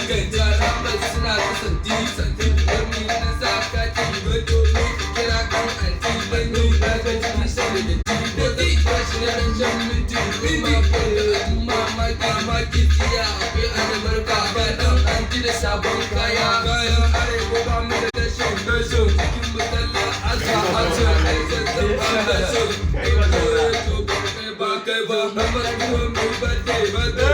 Ganti ramar suna ta santi santi. Wani na sa kati domin kira kan anti. Dan yau na ga jiki saboda datti. Ko zan bashi na dan shan minti. Kuma da abun mamaki mamaki, tsiya akwai albarka. Ga dan anti da sabon kaya. Kayan arewa ba mu da tashin tashin. Cikin musalla asa asa. Ai zan ba da shin. To ba kai ba kai ba. Amma kuma mu birthday birthday.